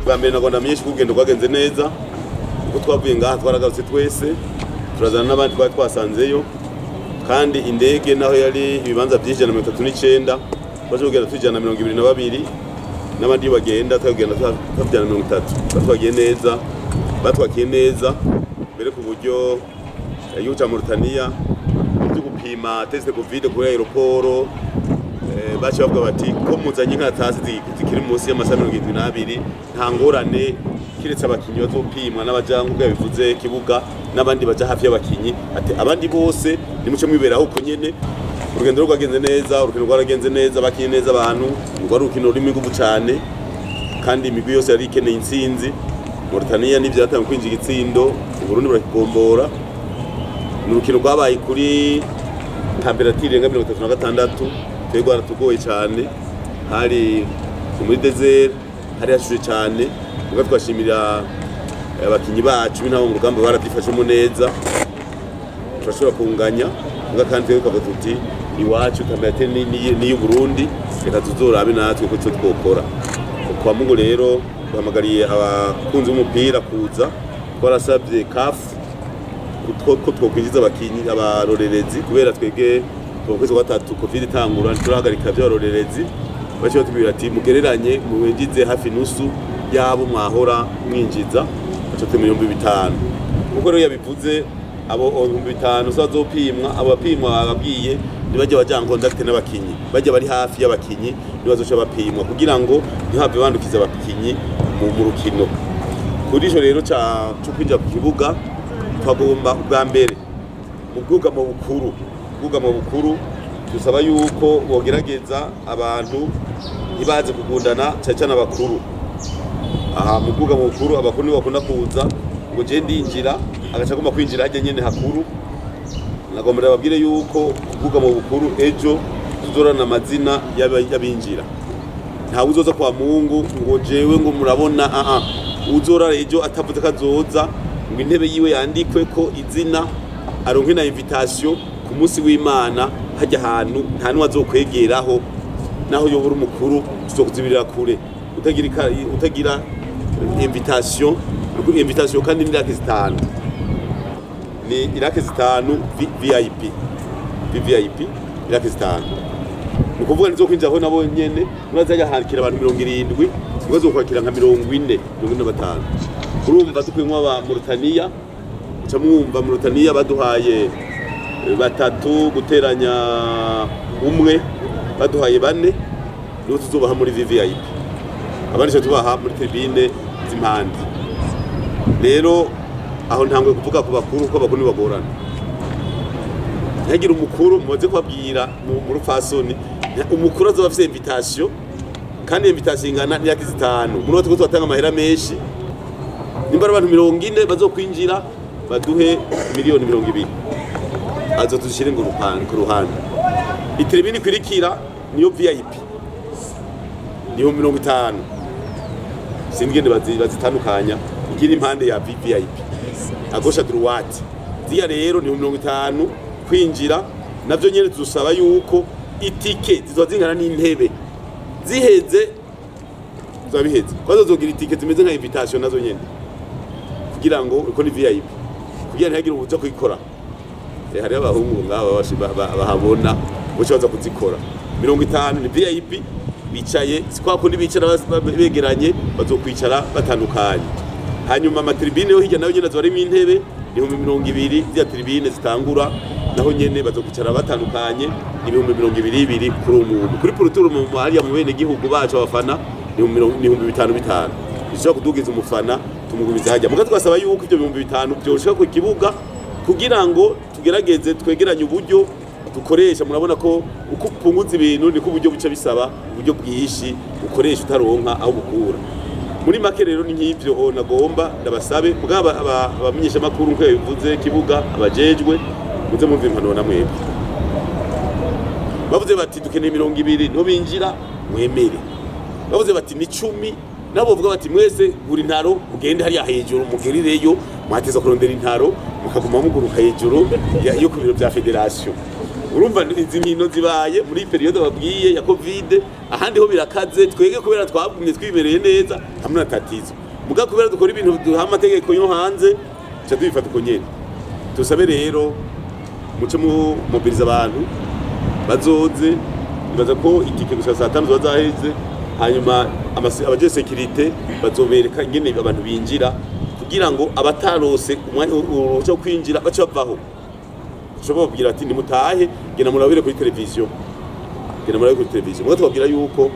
Bwa mbere nagomba ndamenyeshe ko urugendo rwagenze neza, kuko twavuye ngaha twaragarutse twese, turazana n'abandi twari twasanzeyo. Kandi indege naho yari ibibanza byinshi 139, twaje kugenda tujana 22, n'abandi iyo bagenda twagenda tujana 30. Batwagiye neza, batwakiye neza mbere, ku buryo igihugu ca Mauritania byo gupima test Covid kuri aéroport, baciye bavuga bati ko muzanye inkaratasi zikiri munsi y'amasaha 72, nta ngorane, kiretse abakinyi bazopimwa n'abaja, nk'uko yabivuze, kibuga n'abandi baja hafi y'abakinyi. Ati abandi bose nimuce mwiberaho uko nyene. Urugendo rwagenze neza, urukino rwaragenze neza, bakinye neza abantu. Rwari urukino rurimo inguvu cane, kandi imigwi yose yari ikeneye intsinzi. Mauritania nivyo yatanguye kwinjira igitsindo, Uburundi burakigombora. Ni urukino rwabaye kuri température irenga 36. Twebwe rwaratugoye cyane, hari muri désert, hari hashushe cyane. Ubwo twashimira abakinyi bacu b'intabo mu rugamba, barabyifashemo neza, turashobora kunganya. Ubwo kandi twebwe tukavuga tuti iwacu température ni y'Uburundi, reka tuzorabe natwe ko icyo twokora. Kwa Mungu rero duhamagariye abakunzi b'umupira kuza. Twarasabye CAF ko twokwinjiza abakinyi, abarorerezi, kubera twebwe mu kwezi kwa gatatu Covid itangura ntiturahagarika by'abarorerezi. Baciye batubwira ati mugereranye mwinjize hafi nusu yabo mwahora mwinjiza, baca twe 5000. Kuko rero yabivuze, abo 5000 so bazopimwa, abo bapimwa bababwiye ntibajya baja en contact n'abakinyi, bajya bari hafi y'abakinyi nibazoca bapimwa, kugira ngo ntihave bandukiza abakinyi mu rukino. Kuri ico rero ca co kwinjira ku kibuga, twagomba ubwa mbere mu bwugamo bukuru dusaba yuko bogerageza abantu ntibaze kugundana, cyane cyane abakuru. Aha mu bwugamo bukuru abakuru nibo bakunda kuza ngo je ndinjira, agaca agomba kwinjira hajya nyene hakuru. Nagomba ndababwire yuko ku bwugamo bukuru ejo tuzorana amazina y'abinjira. Ntawe uzoza kwa Mungu ngo jewe ngo murabona aa uzora ejo atavuze ko azoza, ngo intebe yiwe yandikwe ko izina, aronke na invitation ku munsi w'Imana. Hajya ahantu nta n'uwo azokwegeraho, naho yobora umukuru, tuzokuzibirira kure. Utagira invitation, invitation kandi ni irake 5, ni irake 5 VIP, VVIP, irake 5. Ni ukuvuga nizo kwinjira nabo nyene murazajya hakira abantu 70, niko zokwakira nka 40, 45. Urumva dukuyemo aba Mauritania, uca mwumva Mauritania baduhaye batatu guteranya umwe, baduhaye bane, nibo tuzobaha muri VVIP, abandi tuba tubaha muri tribune z'impande. Rero aho ntangwe kuvuga ku bakuru, ko abakuru ntibagorana. Ntihagire umukuru, mumaze kubabwira mu rupfasoni, umukuru azoba afise invitation, kandi invitation ingana n'iraki 5. Muri turiko turatanga amahera menshi. Nimba ari abantu 40 bazokwinjira, baduhe miliyoni 20, azo tuzishire ngo ku ruhande. I tribune ikurikira niyo VIP, niyo 50. Sinzi ingene bazitandukanya. Ikiri impande ya VVIP, à gauche, à droite, ziriya rero ni 50 kwinjira. Navyo nyene tuzosaba yuko itike zizoba zingana n'intebe, ziheze zizoba biheze, ko zozogira itike zimeze nka invitation nazo nyene, kugira ngo uko ni VIP, kugira ntihagire uza kuyikora. Hariho abahungu ngaho bahabona buce baza kuzikora. 50 ni VIP, bicaye si kwa kundi bicara begeranye, bazokwicara batandukanye. Hanyuma ama tribune yo hirya nayo nyene azoba arimwo intebe 20,000. Ziriya tribune zitangura naho nyene bazokwicara batandukanye, ni 20,000 kuri umuntu. Kuri pourtour mu hariya mu bene gihugu bacu abafana ni 5000 5000. Bishobora kudugiza umufana, tumugumiza hajya. Muga twasaba yuko ivyo 5000 vyoshika ku kibuga, kugira ngo tugerageze twegeranye uburyo dukoresha. Murabona ko uko upunguza ibintu niko uburyo buca bisaba uburyo bwinshi ukoresha, utaronka aho bukura. Muri make rero ni nk'ivyo nagomba ndabasabe. Mugabo abamenyeshamakuru, nkuko yabivuze, kibuga abajejwe, muze mumva impanuro. Na mwebwe bavuze bati dukeneye 20 niho binjira, mwemere. Bavuze bati ni 10, nabo bavuga bati mwese gura intaro, mugende hariya hejuru mugerireyo. Mwateza kurondera intaro, mukaguma muguruka hejuru yo ku biro vya fédération. Urumva izi nkino zibaye muri période babwiye ya Covid, ahandi ho birakaze. Twege kubera twagumye twimereye neza hamwe na tatizo, muga kubera dukora ibintu duha amategeko yo hanze, tuca tubifata uko nyene. Tusabe rero muce mu mobiliza abantu bazoze. Nibaza ko itike gusa saa 5 ziba zaheze, hanyuma abaje sécurité bazobereka ingene abantu binjira, kugira ngo abatarose umwanya, uruhushya wo kwinjira, bace bavaho. Ushobora kubabwira ati: "Nimutahe, genda murabire kuri televiziyo, genda murabire kuri televiziyo." Muga tubabwira yuko